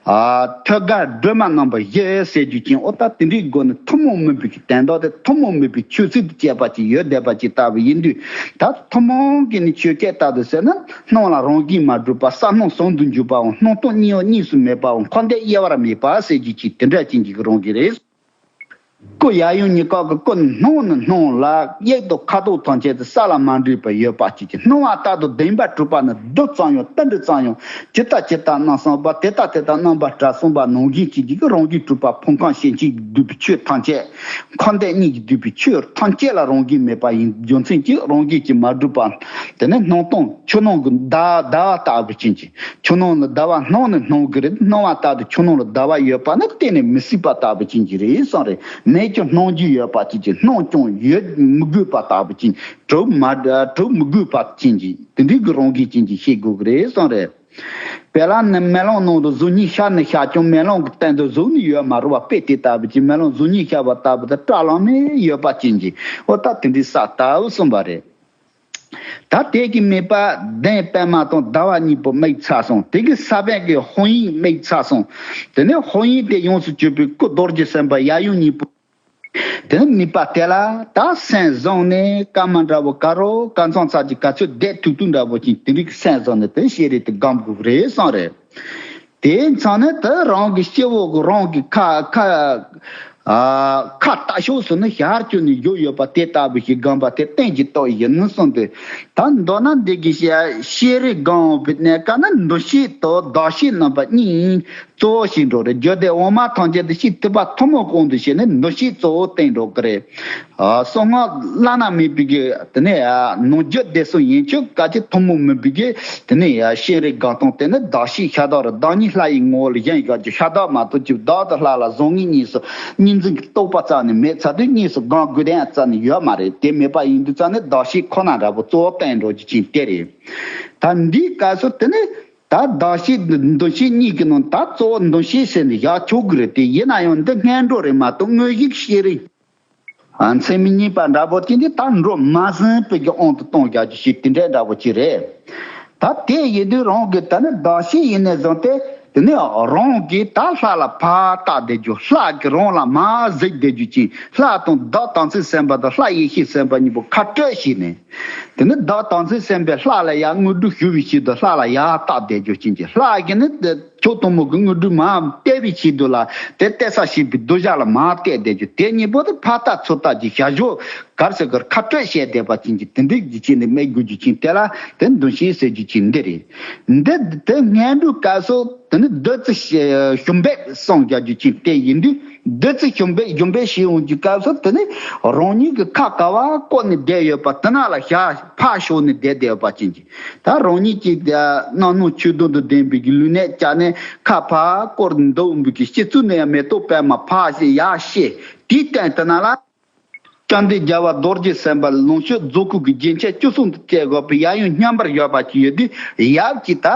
ཨ་ཐོད་རྒལ་སྒྲོན་མ་རྣམ་པ་བཞི་ཟེར་རྒྱུ་ཅན། འོ་ད་དེ་འདྲའི་སྒོ་ནས་ཐུན་མོང་མིན་པའི་གི་དོན་དག་དེ། ཐུན་མོང་མིན་པའི་ཆོས་ཚུལ་དུ་བྱས་པ་ཅིག་ཡོད་བསྡད་པ་ཅིག་ལྟ་བུ་ཡིན་དུས། ད་ཐུན་མོང་གི་ནི་ཆོས་སྐད་ལྟར་དུ་ཟེར་ན། སྣང་ལ་རང་བཞིན་མ་གྲུབ་པ། བསམ་སྣང་ཟུང་དུ་འཇུག་པའམ། སྣང་སྟོང་གཉིས་པོ་གཉིས་སུ་མེད་པའམ། འཁོར་འདས་དབྱེ་བར་མེད་པ་ཟེར་རྒྱུ་ཅན་དེ་འདྲ་ཅན་གྱི་རང་བཞིན་རེད། སྐུ་ཡབ་ཡུམ་གཉིས་ཀ་གི་སྐུ་སྣང་ནས་སྣང་ལ། དབྱིབས་དང་ཁ་དོག་ཐམས་ཅད་དེ་ས་ལ་མ་འདྲེས་པར་ཡོད་པ་ཅིག་གི། སྣང་བ་ལྟར་དུ་བདེན་པར་གྲུབ་པ་ནི། རྡུལ་ཙམ་ཡང་རྟེན་འབྲེལ་ཙམ་ཡང་། ཇི་ལྟ་ཇི་ལྟར་སྣང་བསམ་པ། དེ་ལྟ་དེ་ལྟར་རྣམ་པར་བཀྲ་གསུངས་པ་ནང་བཞིན་གྱི་གི་རང་བཞིན་གྲུབ་པ། ཕུང་ཁམས་ཞེན་གཅིག་བསྡུས་པའི་ཆོས་ཐམས་ཅད། འཁོར་འདས་གཉིས་ཀྱིས་བསྡུས་པའི་ཆོས་ཐམས་ཅད་ལ་རང་བཞིན་མེད་པ་ཡིན་རྒྱུ་མཚན་གྱིས། རང་བཞིན་གྱིས་མ་གྲུབ་པ། དེ་ནི་སྣང་སྟོང་ཆོས་སྣང་གི་ཟླ་ཟླ་བ་ལྟ་བུ་ཅན་གྱི། ཆོས་སྣང་ལ་ཟླ་བ་སྣང་ནས་སྣང་གི་རེད། སྣང་བ་ལྟར་དུ་ཆོས་སྣང་ལ་ཟླ་བ་ཡོད་པ་ནི་གཏན་ནས་མི་སྲིད་པ་ལྟ་བུ་ཅན་གྱི་རེད་གསུངས་རེད། མེད་ཀྱང་སྣང་རྒྱུ་ཡོད་པ་ཅན་གྱི། སྣང་ཀྱང་ཡོད་མི་དགོས་པ་ལྟ་བུ་ཅན། གྲུབ་མ་གྲུབ་མི་དགོས་པ་ཅན་གྱི། དེ་འདྲའི་གི་རང་བཞིན་ཅན་གྱི་ཤེས་དགོས་ཀྱི་རེད་གསུངས་རེད། དཔེར་ན་ནི་མེ་ལོང་ནང་དུ་གཟུགས་བརྙན་ཤར་ནས་ཤར་ཀྱང་། མེ་ལོང་གི་སྟེང་དུ་གཟུགས་ནི་ཡོད་མ་རུང་བ་དཔེ་དེ་ལྟ་བུ་ཅན། མེ་ལོང་གཟུགས་བརྙན་ཤར་བ་ལྟ་བུ་དེ་བཀྲ་ལམ་མེ་ཡོད་པ་ཅན་གྱི། འོ་ད་དེ་འདྲའི་ས་ལྟ་བུ་གསུངས་པ་རེད། ད་དེ་གི་དམིགས་པ་གདན་པདྨ་དང་ཟླ་བ་གཉིས་པོ་དམིགས་ཚར་སོང་། དེ་གི་ས་བོན་གྱི་ཧོང་ཡིག་དམིགས་ཚར་སོང་། དེ་ནས་ཧོང་ཡིག་དེ་ཡོངས་སུ་གྱུར་པའི་སྐུ་རྡོ་རྗེ་སེམས་དཔའ་ཡབ་ཡུམ་གཉིས་པོ། དེ་ནས་དམིགས་པ་དེ་ལ་ད་སེམས་བཟུང་ནས་སྐར་མ་འདྲ་བོ་ག་རོ་ག་མཚམས་ཚར་གྱི་ག་ཚོད་བསྡད་ཐུབ་ཐུབ་འདྲ་བོ་ཅིག་དེ་འདྲའི་སེམས་བཟུང་ནས་དེ་ཤེས་རིག་དེ་སྒོམ་དགོས་རེད་གསུངས་རེད། དེའི་མཚམས་ནས་དེ་རང་གི་སྤྱི་བོ་གི་རང་གི་ཁ་ཁ་ཨ་ཁ་ལྟ་ཕྱོགས་སུ་ནི་ཞལ་བསྐྱོན་ནས་བཞུགས་ཡོད་པ་དེ་ལྟ་བུ་ཞིག་སྒོམ་པ་དེ་རྟེན་གྱི་རྟོགས་ཡིན་གསུངས་ཏེ། ད་མདོར་ན་འདི་གི་ཤེས་རིག་སྒོམ་པའི་གནས་སྐབས་ན་འདུ་ཤེས་དང་ཟླ་ཤེས་རྣམ་པ་གཉིས། གཙོ་བོ་བྱས་འགྲོ་རེད། རྒྱུད་སྡེ་འོག་མ་ཐམས་ཅད་དུ་ཕྱིའི་ཐེག་པ་ཐུན་མོང་དབང་དུ་བྱས་ནས་འདུ་ཤེས་གཙོ་བོ་བསྟན་འགྲོ་གི་རེད། ཨ། གསང་སྔགས་བླ་ན་མེད་པའི་གི་དེ་ནས་ཨ་ནང་རྒྱུད་སྡེ་གསུམ་ཡན་ཆད་ག་ཅི་ཐུན་མོང་མིན་པའི་གི་དེ་ནས་ཨ་སྤྱན་རས་དགའ་སྟོན་དེ་ནི་གདགས་ཆོས་ཤ་སྟག་རེད། བདག་ཉིད་ལྷ་ཡི་ངོ་བོ་ལ་བཞེངས་བཞག་རྒྱུ་ཤ་སྟག་མ་གཏོགས་ཀྱི་བདག་དང་ལྷ་ལ་གཟུང་ངེས་གཉིས་སུ་གཉིས་འཛིན་གྱི་རྟོག་པ་རྩ་ནས་མེད་ཚར་དུས་གཉིས་སུ་གང་དགོས་དོན་རྩ་ནས་ཡོད་མ་རེད། དེ་མེད་པ་ཡིན་དུས་རྩ་ནས་གདགས་ཆོས་ཁོ་ན་འདྲ་པོ་གཙོ་བོ་བསྟན་འགྲོ་རྒྱུ་ཅན་དེ་རེད། ད་འདིའི་སྐབས་སུ་དེ་ནི། ད་གདགས་ཆོས་འདུ་ཤེས་གཉིས་ཀྱི་ནང་ད་གཙོ་བོ་འདུ་ཤེས་ཟེར་ནས་བཞག་ཆོག་གི་རེད། དེ་ཡིན་ན་ཡང་འདི་སྔོན་འགྲོ་རེད་མ་གཏོགས་དངོས་གཞི་ཤེས་རིག་ཨ་མཚན་མ་གཉིས་པ་འདྲ་པོ་དེ་འདི་ད་འགྲོ་མ་ཟིན་པའི་གི་དབང་དུ་གཏོང་བཞག་རྒྱུ་ཞིག་དེ་འདྲའི་འདྲ་པོ་ཅིག་རེད། ད་དེ་ཡིན་དུས་རང་གི་ད་ནི་གདགས་ཆོས་ཡིན་ནས་བཟུང་སྟེ་དེ་ནི་རང་གིས་ད་ལྷ་ལ་ཕར་བལྟ་བསྡད་རྒྱུ། ལྷ་གིས་རང་ལ་མར་གཟིགས་བསྡད་རྒྱུ་ཅན། ལྷ་དང་བདག་དམ་ཚིག་སེམས་དཔའ་དང་ལྷ་ཡེ་ཤེས་སེམས་དཔའ་གཉིས་པོ་ཁ་སྤྲོད་བྱས་ནས། དེ་ནི་བདག་དམ་ཚིག་སེམས་དཔས་ལྷ་ལ་ཡར་དངོས་གྲུབ་ཞུ་བའི་ཆེད་དུ་ལྷ་ལ་ཡར་བལྟ་བསྡད་རྒྱུ་ཅན་གྱི། ལྷ་གིས་ནི་དེ་ཕྱོགས་གཏུམ་མོ་གི་དངོས་གྲུབ་མར་སྟེར་བའི་ཆེད་དུ་ལ་དེ་སྟེར་ས་བྱེད་པའི་གདུལ་བྱ་ལ་མར་བལྟས་བསྡད་རྒྱུ། དེ་གཉིས་པོ་དེ་ཕར་ལྟ་ཚུར་ལྟ་གྱི་ཞབས་ཞུ་གར་ཟེར་གར་ཁ་སྤྲོད་བྱས་བསྡད་པ་ཅན་གྱི་དེ་འདྲའི་རྒྱུ་ཅན་ནི་དམིགས་དགོས་རྒྱུ་ཅན་དེ་ལ་དེ་འདུ་ཤེས་ཟེར་རྒྱུ་ཅན་འདི་རེད། འདི་དེ་སྔོན་འགྲོའི་སྐབས་སུ་དེ་ནི་བདུད་རྩི་ཞུམ་པས་བསྲུང་བྱ་རྒྱུ་ཅན་དེ་ཡིན་དུས། བདུད་རྩི་ཞུམ་པས་ཞུམ་པས་ཞུ་འོང་གི་སྐབས་སུ་དེ་ནི་རང་ཉིད་ཀྱི་ཁ་ག་བ་བསྐོར་ནས་བསྡད་ཡོད་པ་དེ་ན་ལ་ཞག་ཕར་ཞོག་ནས་བསྡད་བསྡད་ཡོད་པ་ཅན་གྱི། ད་རང་ཉིད་ཀྱི་རྣམ་སྣང་ཆོས་དོན་དང་ལྡན་པའི་གི་ལུས་གནད་བཅའ་ནས་ཁ་ཕར་བསྐོར་འདུག་པའི་གི་སྤྱི་གཙུག་ནས་ཡང་མེ་ཏོག་པད་མ་ཕར་བཞད་ཡར་བཞད་དེའི་སྟེང་དེ་ན་ལ། བཅོམ་ལྡན་རྒྱལ་བ་རྡོ་རྗེ་སེམས་དཔའ་ལོངས་སྤྱོད་རྫོགས་སྐུ་གི་རྒྱན་ཆ་བཅུ་གསུམ་དུ་བཅས་དགོས་པའི་ཡབ་ཡུམ་མཉམ་པར་ཡོད་པ་ཅིག་ཡོད་དུས། ཡབ་ཀྱིས་ད་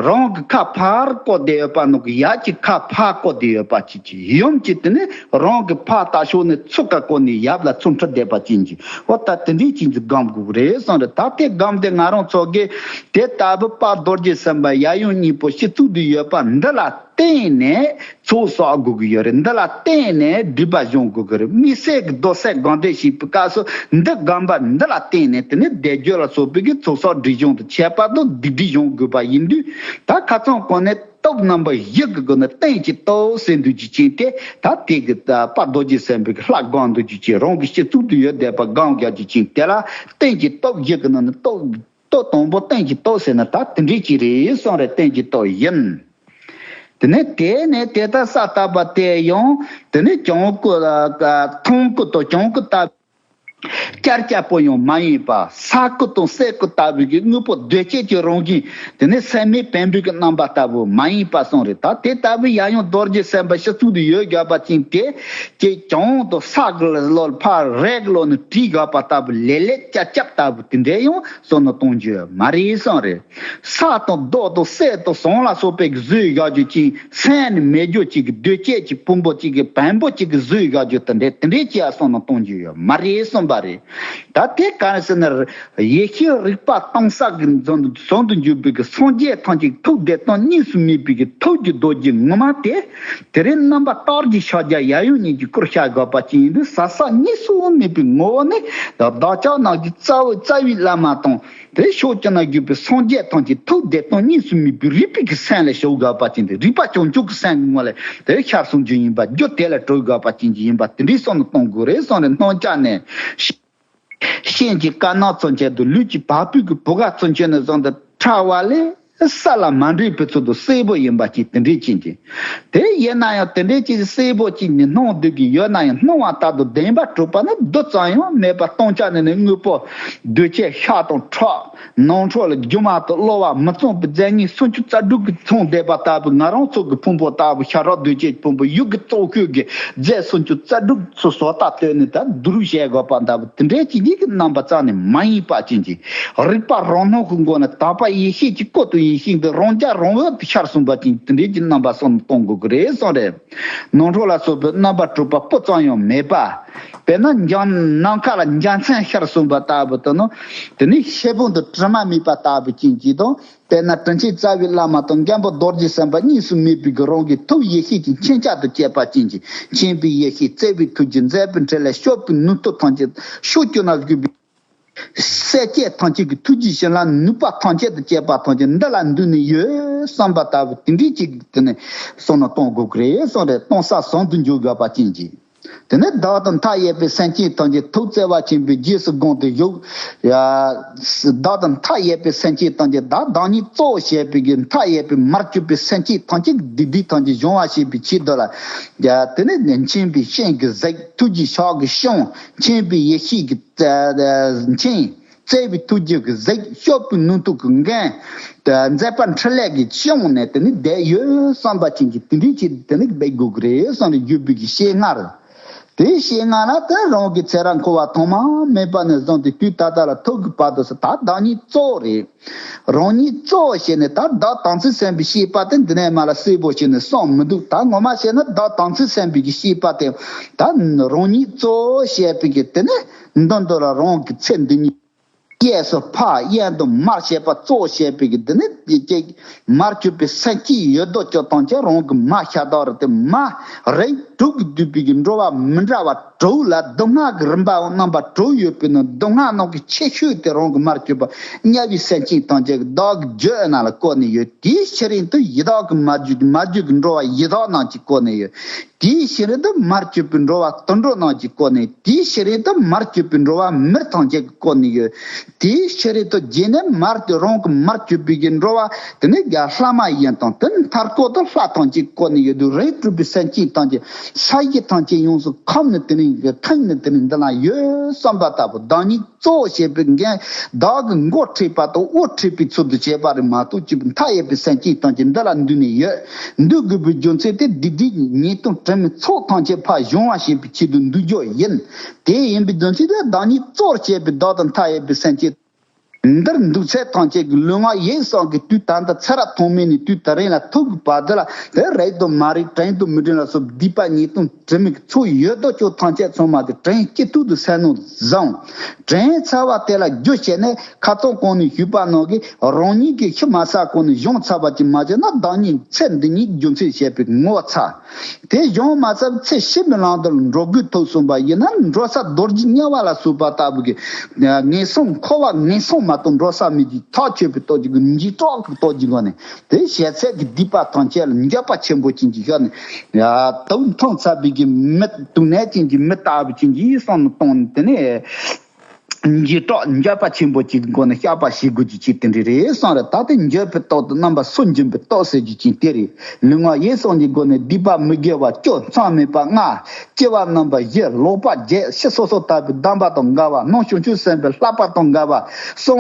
རང་གི་ཁ་ཕར་བསྐོར་བསྡད་ཡོད་པ་ནང་གི་ཡབ་ཀྱི་ཁ་ཕར་བསྐོར་བསྡད་ཡོད་པ་ཅིག་ཅིག་ཡུམ་གྱིས་དེ་ནི་རང་གི་ཕར་ལྟ་ཕྱོགས་ནས་ཚུར་ཁ་བསྐོར་ནས་ཡབ་ལ་ཚུར་འཁྲིད་བསྡད་པ་ཅན་གྱི། འོ་ད་དེ་འདྲའི་ཅན་གྱི་སྒོམ་དགོས་རེད་གསུངས་རེད། ད་དེ་སྒོམ་དེ་ང་རང་ཚོ་གིས་དེ་ལྟ་བུ་དཔལ་རྡོ་རྗེ་སེམས་དཔའ་ཡབ་ཡུམ་གཉིས་པོ་སྤྱི་གཙུག་ཏུ་ཡོད་པ་འདི་ལ་བརྟེན་ནས། ཚོགས་བསགས་དགོས་ཀྱི་ཡོད་རེད། འདི་ལ་བརྟེན་ནས་སྒྲིབ་པ་སྦྱོང་དགོས་ཀྱི་རེད། དམིགས་བསལ་གྱི་རྡོར་སེམས་སྒོམ་བཟླས་བྱེད་པའི་སྐབས་སུ་འདི་སྒོམ་པ་འདི་ལ་བརྟེན་ནས་དེ་ནས་བཟླས་བརྗོད་ལ་སོགས་པའི་གི་ཚོགས་བསགས་སྒྲིབ་སྦྱོང་དང་ཁྱད་པར་དུ་སྡིག་སྒྲིབ་སྦྱོང་དགོས་པ་ཡིན་དུས། ད་ཁ་སང་གོང་ནས་སྟོབས་རྣམ་པ་བཞི་གི་སྒོ་ནས་རྟེན་གྱི་སྟོབས་ཟེར་འདུག་ཅིག་ཅིང་དེ་ད་དེ་གི་ད་དཔལ་རྡོ་རྗེ་སེམས་དཔའི་གི་ལྷ་སྒོམ་འདུག་ཅིག་ཅིང་རང་གི་སྤྱི་གཙུག་ཏུ་ཡོད་བསྡད་པ་སྒོམ་རྒྱག་ཅིག་ཅིང་དེ་ལ་རྟེན་གྱི་སྟོབས་བཞི་གི་ནང་ནས་སྟོབས། སྟོབས་དང་པོ་རྟེན་གྱི་སྟོབས་ཟེར་ན་ད་དེ་འདྲའི་ཅིག་རེད་གསུངས་རེད། རྟེན་གྱི་སྟོབས་ཡིན། དེ་ནས་དེ་ནས་དེ་ལྟར་ས་བཏབ་པ་དེ་ཡང་དེ་ནས་གྱང་ཀུ་ལ་ཀ་ཐང་ཀུ་དང་གྱང་ཀུ་ལྟ་བུ་ཀྱར་ཀྱར་པོ་ཡང་མ་ཡིན་པ། ས་ཀུ་དང་སེ་ཀུ་ལྟ་བུའི་གི་དངོས་པོ་གདོས་བཅས་ཀྱི་རང་བཞིན་དེ་ནས་སེམས་མེད་བེམ་པོའི་གི་རྣམ་པ་ལྟ་བུ་མ་ཡིན་པ་གསུངས་རེད། ད་དེ་ལྟ་བུའི་ཡབ་ཡུམ་རྡོ་རྗེ་སེམས་དཔའ་སྤྱི་གཙུག་ཏུ་ཡོད་རྒྱག་པ་ཅན་དེ་ཀྱེ་གྱང་དང་ས་ཀུ་ལ་ལོག་ཕར་རེག་ལོག་ནས་བྲིས་རྒྱག་པ་ལྟ་བུ་ལེ་ལེ་ཀྱ་ཀྱབ་ལྟ་བུ་དེ་འདྲའི་ཡང་བསམ་བློ་གཏོང་རྒྱུ་མ་རེད་གསུངས་རེད། ས་དང་རྡོ་དང་སེ་དང་ཟངས་ལ་སོགས་པའི་གི་བཟོས་བཞག་རྒྱུ་ཅན་སེམས་ནི་མེད་རྒྱུ་ཅིག་གི་གདོས་བཅས་ཀྱི་ཕུང་པོ་ཅིག་གི་བེམ་པོ་ཅིག་གི་བཟོས་བཞག་རྒྱུ་དེ་འདྲའི་དེ་འདྲའི་ཅིག་ཡང་བསམ་བློ་གཏོང་རྒྱུ་ཡོད་མ་རེད་གསུངས་པ་རེད། ད་དེ་ག་རེ་ཟེར་ན་ཡེ་ཤེས་རིག་པ་གཏིང་ཟབ་ཀྱི་ཟུང་དུ་ཟུང་དུ་འཇུག་པའི་གི་སངས་རྒྱས་ཐམས་ཅད་ཐུགས་བདེ་སྟོང་གཉིས་སུ་མེད་པའི་གི་ཐུགས་ཀྱི་རྡོ་རྗེ་ངོ་མ་དེ། དེ་རིང་རྣམ་པ་རྟགས་ཀྱི་ཕྱག་རྒྱ་ཡབ་ཡུམ་གཉིས་ཀྱི་སྐུར་ཤར་དགོས་པ་ཅན་ཡིན་དུས་ཟབ་གསལ་གཉིས་སུ་མེད་པའི་ངོ་བོ་ནི་བདག་ཅག་རྣམས་ཀྱི་རྩ་བའི་རྩ་བའི་བླ་མ་དང་དེ་ཕྱོགས་ཀྱི་ན་གྱུར་པའི་སངས་རྒྱས་ཐམས་ཅད་ཐུགས་བདེ་སྟོང་གཉིས་སུ་མེད་པའི་རིག་པའི་གི་སེམས་ལ་ཞུགས་དགོས་པ་ཅན་དེ་རིག་པ་བྱང་ཆུབ་ཀྱི་སེམས་ཀྱི་ངོ་ལ་དེ་ཤར་གསུང་རྒྱུ་ཡིན་པ་རྒྱུ་དེ་ལ་གྲོལ་དགོས་པ་ཅན་གྱི་ཡིན་པ་དེ་འདྲའི་བསམ་བློ་གཏོང་དགོས་རེད་གསུངས་རེད། སྣང་ཆ་ནས། སྤྱན་གྱི་དཀར་ནག་ཚུན་ཆད་དུ་ལུས་ཀྱི་བ་སྤུའི་གི་བུ་ག་ཚུན་ཆད་ནས་བཟུང་སྟེ་ཕྲ་བ་ལས་ས་ལ་མ་འདྲེས་པའི་ཚུལ་དུ་གསལ་པོ་ཡིན་པ་ཅིག་དེ་འདྲའི་ཅན་གྱི། དེ་ཡིན་ན་ཡང་དེ་འདྲའི་ཅིག་གསལ་པོ་ཅིག་ནི་སྣང་སྡོད་ཀྱི་ཡོད་ན་ཡང་སྣང་བ་ལྟར་དུ་བདེན་པ་གྲུབ་པ་ནི་རྡུལ་ཙམ་ཡང་མེད་པ་སྟོང་ཆ་ནས་ནི་དངོས་པོ་གདོས་བཅས་ཤ་དང་ཁྲག་ནང་ཁྲོལ་ལ་སྒྱུ་མ་དང་གློ་བ་མི་གཙང་པའི་རྫས་ཉིད་སུམ་ཅུ་རྩ་དྲུག་གིས་ཚང་བསྡད་པ་ལྟ་བུ་ང་རང་ཚོ་གི་ཕུང་པོ་ལྟ་བུ་ཤ་ཁྲག་གདོས་བཅས་ཕུང་པོ་ཡུལ་གྱི་གཙོ་བོ་གི་རྫས་སུམ་ཅུ་རྩ་དྲུག་ཚོ་བཟོ་ལྟ་བཏོན་ནས་ད་བསྡུ་རུབ་བྱས་དགོས་པ་ལྟ་བུ་དེ་འདྲའི་ཅིག་ཉིད་ཀྱི་རྣམ་པ་རྩ་ནས་མ་ཡིན་པ་ཅན་གྱི་རིག་པ་རང་སྣང་གི་སྒོ་ནས་དག་པ་ཡེ་ཤེས་ཀྱི་སྐུ་དང་ཡེ་ཤེས་འདི་རང་རྒྱལ་རང་འོད་དུ་ཤར་སོང་པ་ཅན་དེ་འདྲའི་ཅིག་རྣམ་པ་གསུམ་གཏོང་དགོས་ཀྱི་རེད་གསུངས་རེད། ནོར་འཁྲུལ་ལ་སོགས་པའི་རྣམ་པར་གྲུབ་པ་སྤུ་ཙམ་ཡང་མེད་པ། དཔེར་ན་འཇམ་ནམ་མཁའ་ལ་འཇའ་ཚོན་ཤར་སོང་པ་ལྟ་བུ་དེ་ནི་དེ་ནི་ཤེལ་ཕུང་དུ་དྲི་མ་མེད་པ་ལྟ་བུ་ཅན་གྱི་དང་། དཔེར་ན་དྲིན་ཅན་རྩ་བའི་བླ་མ་དང་མགོན་པོ་རྡོ་རྗེ་སེམས་དཔའ་གཉིས་སུ་མེད་པའི་གི་རང་གི་ཐུགས་ཡེ་ཤེས་ཀྱི་མཁྱེན་ཆ་དང་བཅས་པ་ཅན་གྱི་མཁྱེན་པའི་ཡེ་ཤེས་བརྩེ་བའི་ཐུགས་རྗེ་མཛད་པའི་འཕྲིན་ལས་སྤྱོད་པའི་ནུས་སྟོབས་ཐམས་ཅད་ཕྱོགས་བཅུ་ན་བཞུགས་པའི་སྲས་བཅས་ཐམས་ཅད་ཀྱི་ཐུགས་རྗེ་བྱིན་རླབས་ནུས་པ་ཐམས་ཅད་དང་བཅས་པ་ཐམས་ཅད་འདི་ལ་འདུས་ནས་ཡོད་བསམ་པ་ལྟ་བུ་དེ་འདྲའི་ཅིག་དེ་ནས་བསམ་བློ་གཏོང་དགོས་ཀྱི་རེད་གསུངས་རེད། གཏོང་ས་ཟུང་དུ་འཇུག་དགོས་པ་ཅན་གྱི། དེ་ནས་བདག་དང་མཐའ་ཡས་པའི་སེམས་ཅན་ཐམས་ཅད་ཐུགས་བརྩེ་བ་ཆེན་པོས་རྗེས་སུ་དགོངས་ཏེ་བཞུགས། ཡ། བདག་དང་མཐའ་ཡས་པའི་སེམས་ཅན་ཐམས་ཅད་བདག་བདག་ཉིད་གཙོ་བོ་བྱས་པའི་གི་མཐའ་ཡས་པའི་མར་གྱུར་པའི་སེམས་ཅན་ཐམས་ཅད་ཀྱི་བདེ་སྡུག་ཐམས་ཅད་སྦྱོང་བ་བྱེད་པའི་ཆེད་དུ་ལ། ཡ། དེ་ནས་མཁྱེན་པའི་སྤྱན་གྱིས་གཟིགས། ཐུགས་ཀྱི་ཕྱག་གིས་བསྐྱོང་། མཁྱེན་པའི་ཡེ་ཤེས་ཀྱིས་མཁྱེན། བརྩེ་བའི་ཐུགས་རྒྱུད་ཀྱིས་གཟིགས། སྐྱོབ་པའི་ནུས་མཐུ་གིས་འགེངས། མཛད་པ་འཕྲིན་ལས་ཀྱིས་སྐྱོང་ནས་དེ་ནི་བསྡད་ཡོད་བསམ་པ་ཅན་གྱི་དེ་འདྲའི་ཆེད་དུ་དེ་ནི་འབད་དགོས་ཀྱི་རེད་བསམ་ནས་བརྗོད་པའི་གི་བཤད་ངག་རེད། དེའི་བཤད་ངག་ལ་དེ་རང་གི་ཚེ་རབས་འཁོར་བ་ཐོག་མ་མེད་པ་ནས་བཟུང་སྟེ་དུས་ད་ལྟ་ལ་ཐུག་གི་བར་དུ་སུ་ད་བདག་ཉིད་གཙོ་བོ་རེད། རང་ཉིད་གཙོ་བོ་བྱས་ནས་ད་བདག་དམ་ཚིག་སེམས་པའི་བཤད་པ་དེ་འདི་ནས་མ་ལ་གསལ་པོ་བྱས་ནས་གསུངས་མི་འདུག་ད་ངོ་མ་བཤད་ན་བདག་དམ་ཚིག་སེམས་པའི་གི་བཤད་པ་དེ་ད་རང་ཉིད་གཙོ་བོ་བྱས་པའི་གི་དེ་ནས་མདུན་དུ་ལ་རང་གི་ཚེ་འདི་ཉིད། གཡས་སུ་ཕ་གཡོན་དུ་མར་བྱས་པ་གཙོ་བྱས་པའི་གི་འདི་ནི་དེ་ཅིག་མར་གྱུར་པའི་སེམས་ཅན་ཡོད་དོ་ཅོག་ཐམས་ཅད་རང་གི་མ་ཤ་སྟག་རེད་དེ། མ་རིགས་དྲུག་གིས་བསྡུས་པའི་གི་འགྲོ་བ་མི་འདྲ་བ་དྲུག་ལ་སྡུག་བསྔལ་གྱི་རིམ་པའམ་རྣམ་པ་དྲུག་ཡོད་པའི་ནང་སྡུག་བསྔལ་ནང་གི་ཆེ་ཤོས་དེ་རང་གི་མར་གྱུར་པ་དམྱལ་བའི་སེམས་ཅན་ཐམས་ཅད་ཀྱི་བདག་གི་རྒྱུད་ནང་ལ་བཀོད་ནས་ཡོད། དེའི་ཕྱི་རིམ་དུ་ཡི་དྭགས་ཀྱི་མ་རྒྱུད་མ་རྒྱུད་ཀྱི་འགྲོ་བ་ཡི་དྭགས་རྣམས་ཀྱིས་བཀོད་ནས་ཡོད། དེའི་ཕྱི་རོལ་དུ་མར་གྱུར་པའི་འགྲོ་བ་དུད་འགྲོ་རྣམས་ཀྱིས་བཀོད་ནས། དེའི་ཕྱི་རོལ་དུ་མར་གྱུར་པའི་འགྲོ་བ་མི་ཐམས་ཅད་ཀྱིས་བཀོད་ནས་ཡོད། དེའི་ཕྱི་རོལ་དུ་རྗེས་ནས་མར་དུ་རང་གི་མར་གྱུར་པའི་གི་འགྲོ་བ་དེ་ནི་རྒྱ་ལྷ་མ་ཡིན་དང་དེ་ནི་མཐའ་སྐོར་དུ་ལྷ་ཐམས་ཅད་བཀོད་ནས་ཡོད་དུས་རིགས་དྲུག་པའི་སེམས་ཅན་ཐམས་ཅད་ས་གཞི་ཐམས་ཅད་ཡོངས་སུ་ཁམས་ནས་དེ་ནི་ཐིམ་ནས་དེ་ནི་འདི་ན་ཡོད་བསམ་པ་ལྟ་བུ་བདག་ཉིད་གཙོ་བོ་བྱས་པའི་འགན་བདག་གི་མགོ་ཁྲིད་པ་དང་དབུ་ཁྲིད་པའི་ཚུལ་དུ་བྱས་པ་རེད་མ་གཏོགས་ཅིག་མཐའ་ཡས་པའི་སེམས་ཅན་ཐམས་ཅད་འདི་ལ་འདུས་ནས་ཡོད། འདུ་དགོས་པའི་རྒྱུ་མཚན་དེ་སྡིག་སྒྲིབ་ཉེས་ལྟུང་དྲི་མའི་ཚོགས་ཐམས་ཅད་ཕར་སྦྱོང་བ་བྱེད་པའི་ཆེད་དུ་འདུ་རྒྱུ་ཡིན། དེ་ཡིན་པའི་རྒྱུ་མཚན་དེ་བདག་ཉིད་གཙོར་བྱས་པའི་བདག་དང་མཐའ་ཡས་པའི་སེམས་ཅན། འདིར་འདུག་ཚད་ཐམས་ཅད་ཀྱི་ལུས་ངག་ཡིད་གསུམ་གྱི་དུས་ད་ལྟ་ཚེ་རབས་ཐོག་མེད་ནས་དུས་ད་རིང་ལ་ཐུག་གི་བར་དུ་ལ་དེ་རིག་དང་མ་རིག་དྲན་དང་མི་དྲན་ལ་སོགས་སྡིག་པ་ཉེས་ལྟུང་དྲི་མའི་ཚོགས་ཡོད་དོ་ཅོག་ཐམས་ཅད་ཚང་མ་དེ་དྲན་སྐྱེ་ཐུག་ཏུ་སེམས་ནང་བཟུང་། དྲན་ཚར་བ་དེ་ལ་རྒྱུ་བྱས་ནས་ཁ་ཚོན་གོང་ནས་ཞུས་པ་ནང་གི་རང་ཉིད་ཀྱི་ཤི་མ་ཚར་གོང་ནས་གཞུང་ཚར་བ་ཅིག་མ་བྱས་ན་བདག་ཉིད་ཚེ་འདི་ཉིད་རྒྱུ་མཚན་བྱས་པའི་ངོ་ཚ། དེ་གཞུང་མ་ཚར་ཚེ་ཕྱི་མའི་ལམ་དུ་འགྲོ་དགོས་ཐུག་སོང་པ་ཡིན་ན་འགྲོ་ས་རྡོ་རྗེ་དམྱལ་བ་ལ་སོགས་པ་ལྟ་བུ་གི་ངན་སོང་འཁོར་བ་ངན་སོང་མ་གཏོགས་འགྲོ་ས་མེད་ཀྱི་ཐག་ཆོད་པའི་སྟོབས་ཀྱི་འཇིགས་སྐྲག་གི་སྟོབས་ཀྱི་སྒོ་ནས་དེ་བྱས་ཚད་ཀྱི་སྡིག་པ་ཐམས་ཅད་ལ་འགྱོད་པ་ཆེན་པོ་ཅན་གྱི་ཤ་ནས་དུག་འཐུང་ཚར་བའི་གི་མི་དུག་ནད་ཅན་གྱི་མི་ལྟ་བུ་ཅན་གྱི་བསམ་བློ་གཏོང་ནས་དེ་ནས། འཇིགས་སྐྲག་འགྱོད་པ་ཆེན་པོ་ཅིག་སྒོ་ནས་བཤགས་པ་བྱེད་དགོས་ཀྱི་ཆེད་དེ་འདྲ་རེད་གསུངས་རེད། ད་དེ་འགྱོད་པའི་སྟོབས་དང་རྣམ་པ་སུན་འབྱིན་པའི་སྟོབས་ཟེར་རྒྱུ་ཅན་དེ་རེད། ལུས་ངག་ཡིད་གསུམ་གྱི་སྒོ་ནས་སྡིག་པ་མི་དགེ་བ་བཅུ་མཚམས་མེད་པ་ལྔ། སྐྱེ་བ་རྣམ་པ་བཞི་ལོག་པ་བརྒྱད་ཕྱི་སོ་སོ་ལྟ་བུའི་གདམས་པ་དང་འགལ་བ་ནང་བྱང་ཆུབ་སེམས་དཔའི་བསླབ་པ་དང་འགལ་བ་གསུམ།